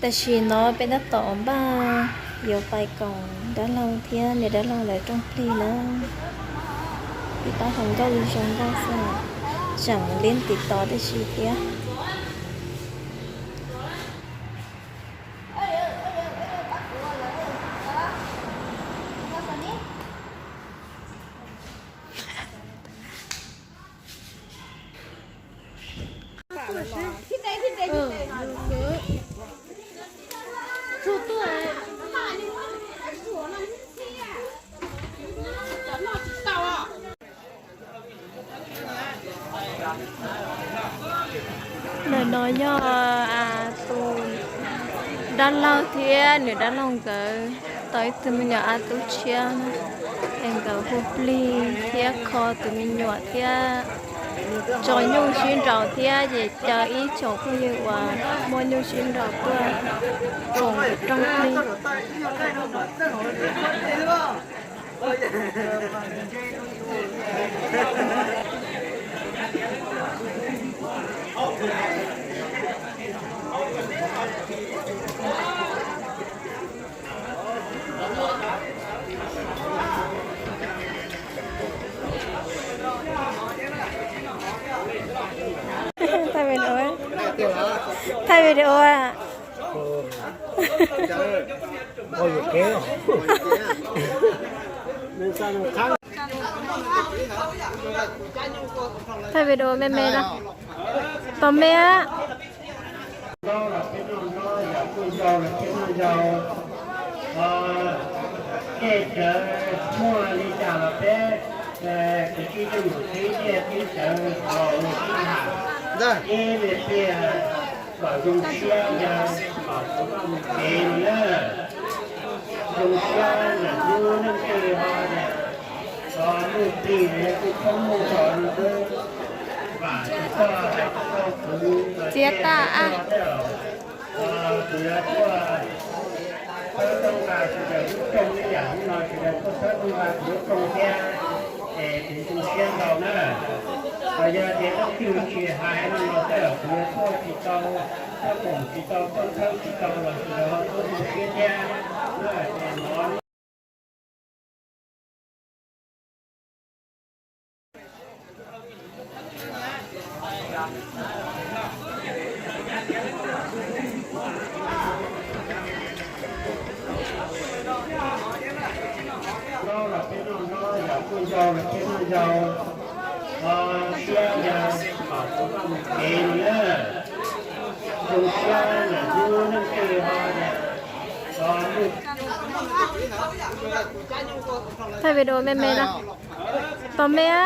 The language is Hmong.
Tam sim no peb tab tom npaj yuav pais koom dab laug thiab niam dab laug lawv rooj plig na. Peb pab hluas nkauj zoo nkauj xwb, tseem liab tiv tov tib si thiab. Ntawm no yog tus dab laug thiab niam dab laug nkawd tau ib tug me nyuam a tub tshiab na, es nkawd hu plig thiab kho tus me nyuam thiab tso nyuj sib nraus thiab ces caw ib tsoom phooj ywg uas muaj nyuj sib nraus tuaj koom rooj plig. Thaij video, thaij video. Thaij video me me los, tos me a. Tej cawv muaj li cas los peb kwv tij yeej yuav teb tias tej cawv los ua tib tham, ib me pliag kom zoo siab yog kom txhob mus kev no na. Zoo siab ntawm hnub neej twg ho tias ho luj plig es kuj txhob muaj zog no xwb, vam tsis txog hais tsis tau kuv los txiav tag a. Kuv yuav tuaj txhawb rooj nqa sawv daws lub rooj ib yam hnub no, sawv daws tuaj txhawb rooj nqa kuv lub rooj thiab, es kuv zoo siab ntau na. Los yog tias leej twg tsis hais no los tej zaum kuv yuav tuaj tsis tau, tuaj koom tsis tau, tuaj txhawb tsis tau los sawv daws ho tuaj zoo siab thiab na. Ces no los peb noj noj, yog kuj yau los peb noj yau, siab yog kom txhob mus kev no na. Zoo siab ntawm hnub neej twg ho tias ho luj. Thaij video me me los, tos me a.